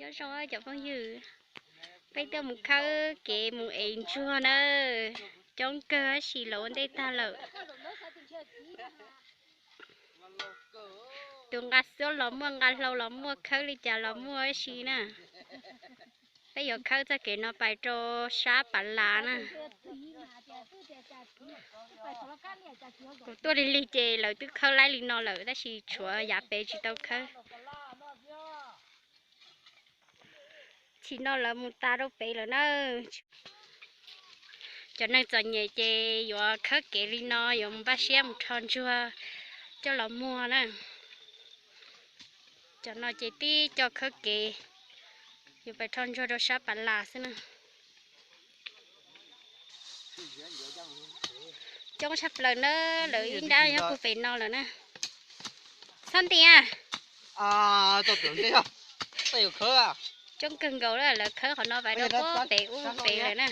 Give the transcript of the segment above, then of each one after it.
Nyob zoo cov phooj ywg, peb tuaj mus khawb kev mus ev ntsuag na, coob kawg tab sis los ua ntej tag lawm. Tus nqa xuab los muaj, nqa hlau los muaj, khawb li cas los muaj tab si na. Peb yuav khawb txoj kev no pais rau sab Pas Las na. Kuv tuaj lig lig ces lawv twb khawb laib li no lawm tab sis tshuav yav pem tsis tau khawb. Chim no lawv mus tas rau pem lawm na. Cov neeg txom nyem ces yuav khawb kev li no, yuav mus npaj siab mus rho ntsuag coj los muag na. Cov no ces tib co khawb kev, yuav pais rho ntsuag rau sab Pas Las xwb na. Coob tshaj plaws na, lawv ib nrab nyob puag pem no lawm na. Txhob nti a. Coob kawg nkaus, lawv khawb qhov no pais rau puag pem ub pem lawm na.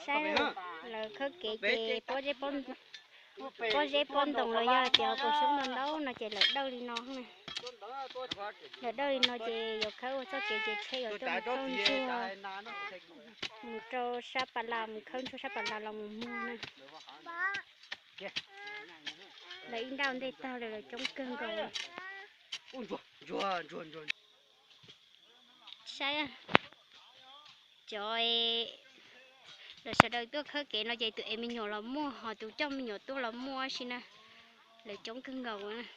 Saib, lawv khawb kev ces pob zeb pob ntoo los yog tias pob xyoob ntau ntau no ces lawv dawj li no na. Lawv dawj li no ces yuav khawb ua txoj kev ces tsheb yuav tuaj mus khawb ntsuag, mus rau sab Pas Las, mus khawb ntsuag sab Pas Las los mus muag na. Lawv ib nrab ntej tag lawm, lawv coob kawg nkaus. Saib, cov, lawv sawv daws tuaj khawb kev no ces tus ev me nyuam los muaj, ho tus coj me nyuam tuaj los muaj si na. Lawv coob kawg nkaus.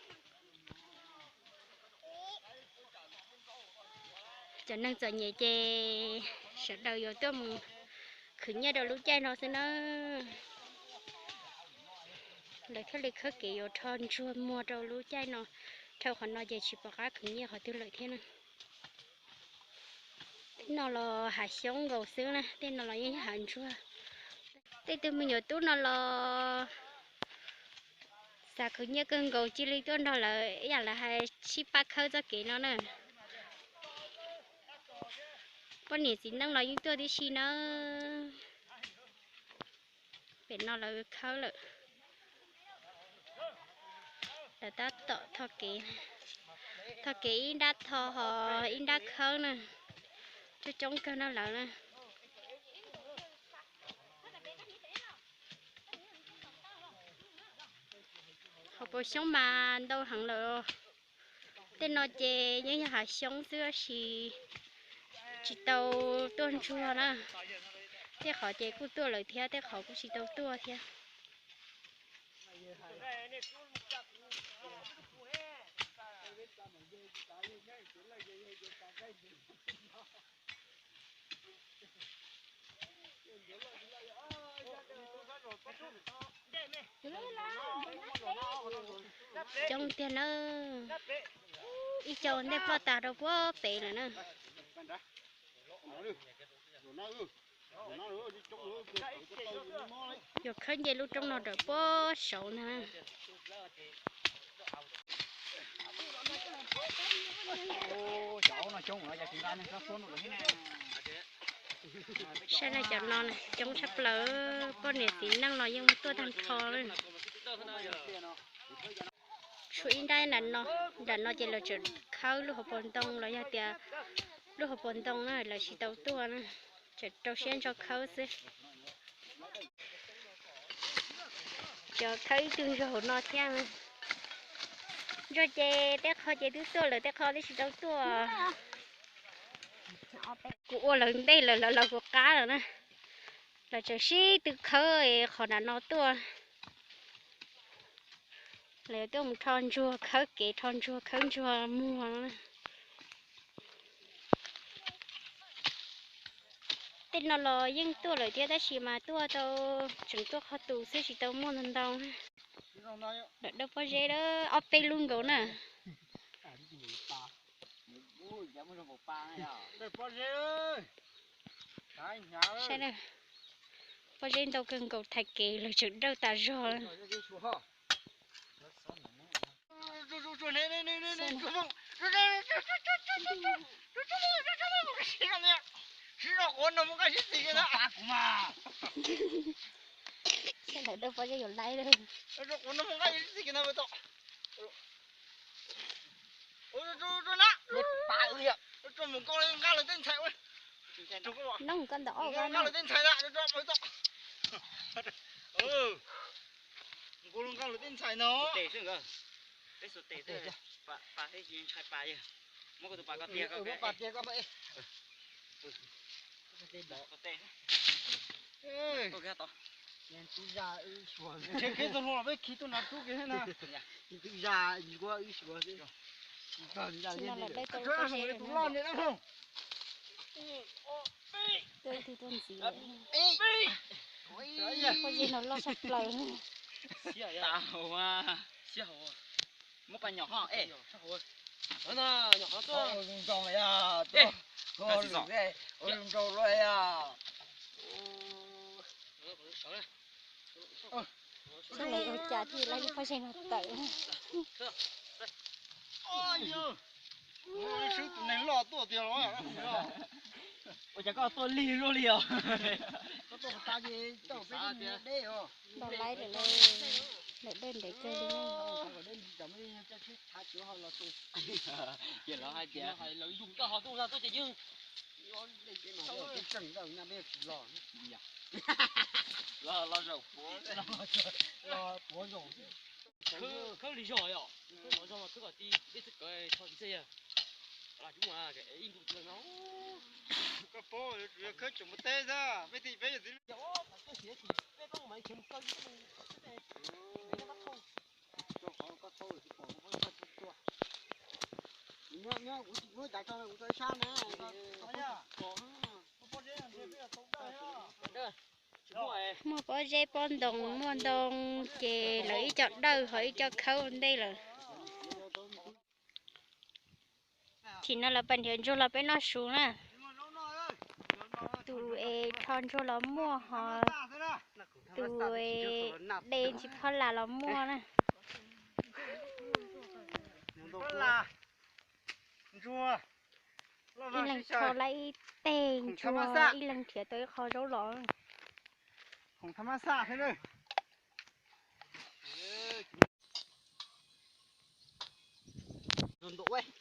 Cov neeg txom nyem ces sawv daws yuav tuaj mus khwv nyiaj rau lub caij no xwb na. Lawv thiaj li khawb kev yuav rho ntsuag muag rau lub caij no. Dhau qhov no ces tsis pom qab khwv nyiaj qhov twg lawm thiab na. Tej no los hav xyoob nkaus xwb na, tej no los yeej yog hav ntsuag. Tej tug me nyuam tub no los xav khwv nyiaj kawg nkaus cia li tuaj nrog lawv ib yam lawv hais sib pab khawb txoj kev no na. Poj niam txiv neej los yeej tuaj tib si na. Pem no lawv khawb lawm. Lawv tab tom tho kev, tho kev ib nrab tho ho ib nrab khawb na. Coob coob kawg no lawv na. Hauv paus xyoob mas ntau heev lawm. Tej no ces yeej yog hav xyoob xwb tab sis tsis tau tuaj ntsuag na. Tej qhov ces kuj tuaj lawm thiab, tej qhov kuj tsis tau tuaj thiab. Coob tiag na. Ib co ntej ploj tas rau puag pem lawm na. Yuav khawb nce lub roob no raws puag saud ntag. Saib na, cov no coob tshaj plaws, poj niam txiv neej los yeej tuaj tag nrho. Tshuav ib nrab nram no, nram no ces lawv tseem khawb lub hauv paus ntoo los yog tias lub hauv paus ntoo na lawv tsis tau tuaj na, tseem rau siab ntso khawb xwb. Cov khawb ib tug ntsuag hauv no thiab. Ntsuag ces tej qho ces twb tuaj lawm, tej qho twb tsis tau tuaj. Kuv ua lawv ntej lawm, lawv los kuv qab lawm na. Lawv tseem sib tw khawb qhov nram no tuaj. Lawv tuaj mus rho ntsuag khawb kev, rho ntsuag khawb ntsuag muag. Tej no los yeej tuaj lawm thiab tab sis mas tuaj tau tseem tuaj qhov tus xwb tsis tau muaj ntau ntau. Lawv dawj pob zeb ob peb lub nkaus na. Saib, pob zeb ntau kawg nkaus, thaiv kev lawv tseem dawj tas zog. Saib lawv dawj pob zeb yuav laib lawm. Nqa lawv tej ntxhais, nqa lawv tej ntxhais na. Nqa lawv tej ntxhais no. Tes xwb nkawd. Peb xuas tes xwb. Pas, pas thiaj tsis ntshai pas yawg. Muab koj tus pas koj tiag koj, pas tiag koj. Tes xwb. Tes xwb. Tus zaj wb suav. Ntshe kev txog hlo los peb khi tuaj nrad rub kev thiab na. Tus zaj ntshe wb suav xwb. Tus loj ne. Tuaj ib tug tuaj ntxiv. Pob zeb no loj tshaj plaws. Siab hauv, siab hauv. Muab pas nyom ho, e. Ua zoo nraug luaj yog. Txhob lawv ua cas thiaj li ib pob zeb no tawm. Ua cas koj tuaj lig luaj li os? Koj tuaj tas ces tau peb deb os. Los laib lawm, lawm dej ntev kawg li. Ces lawv hais tias lawv yug koj ho tuaj, tuaj ces yeej tseem ntawm na peb tsis los. Los, los zaum puav, los puav zaum. Khawb li zog yom, khawb los zog mas khawb kom ti dej txij kawg tso tsis txij yog. Ib ntu no. Koj paub, khawb tseem mus teb xwb, peb tij peb yog txiv. Muaj pob zeb pob ntoo, muaj ntoo ces lawv ib co dawj ho ib co khawb ua ntej lawm. Tsim no lawv pais nrhiav ntsuag los peb noj su na. Tus es rho ntsuag los muaj ho tus es de ntsis phab las los muaj na. Ib leeg rho lawm ib teg ntsuag, ib leeg nrhiav tau ib qho zaub los.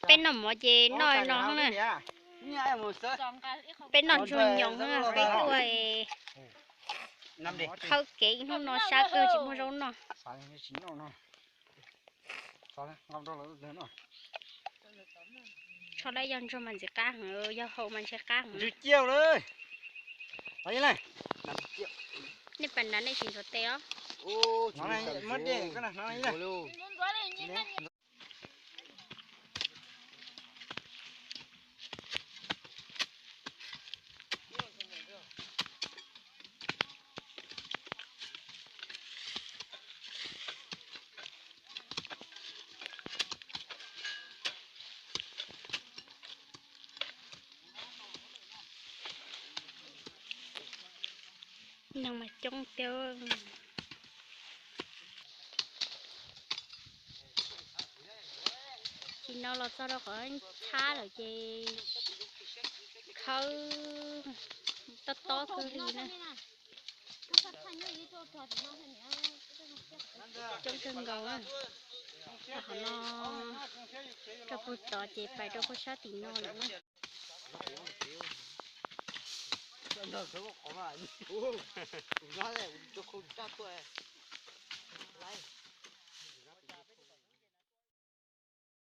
Peb noj mov ces noj no na. Peb noj ntsuag nyoos na, peb tuaj khawb kev ib hnub no sab kawg tsis muaj zaub noj. Tsho lawm yog ntsuag mas ntxim qab heev, yog hau mas ntshe qab heev. Nej pas nrad nej tsis ntxuav tes os. Neeg mas coob tiag. Tsim no los txog rau qhov txhab lawm ces khawb tob tob kawg li na. Coob kawg nkaus na. Qhov no rau puag tod ces pais rau puag sab tim no lawm na.